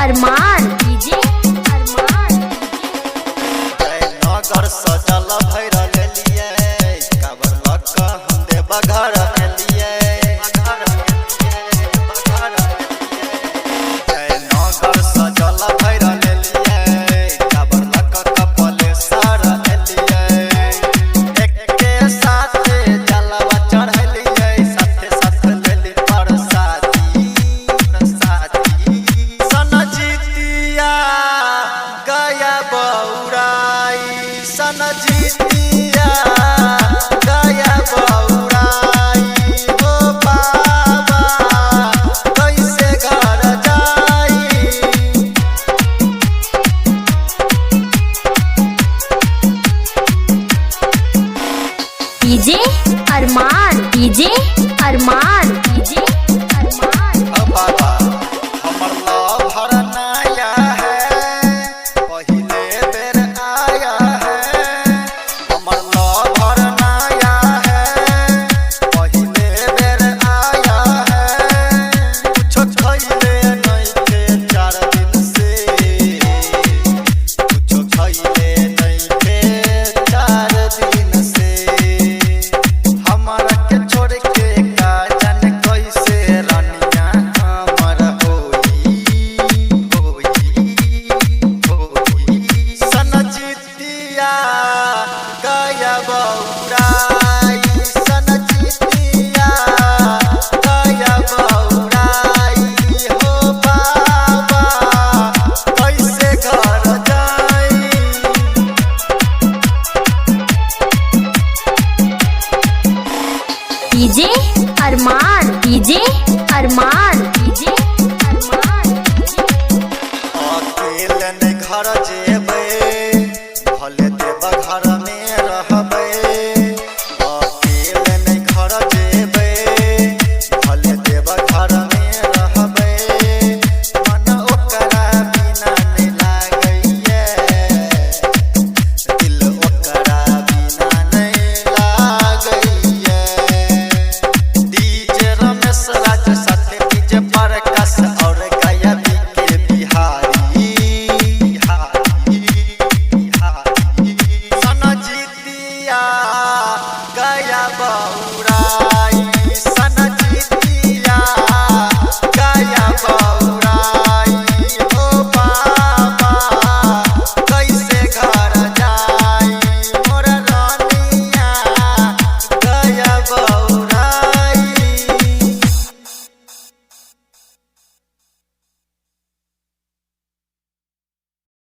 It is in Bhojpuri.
Arman DJ Arman. नगर सजल भैर लेलिए, काबर लक हम देव घर एलिए। नगर सजल भैर लेलिए, काबर लक कपले सर एलिए। एके साथे जलवा चढ़लिए, साथे साथ लेली परसादी प्रसादी। सन जीतिया गया बौराई, सन जीतिया गया बौराई। हो बाबा कैसे घर जाई। DJ Arman DJ Arman DJ Arman. बाबा हमर लव नया है, पहिले बेर आया है। हमर लव नया है, पहिले बेर आया है। कुछो खइले नइखे चार दिन से, कुछो खइले नइखे चार दिन से। हमरा के छोड़ के का जाने कैसे रनिया हमर होई होई होई। सन जीतिया गया बौराई, सन जीतिया गया बौराई। हो बाबा कैसे घर जाई। DJ Arman DJ Arman.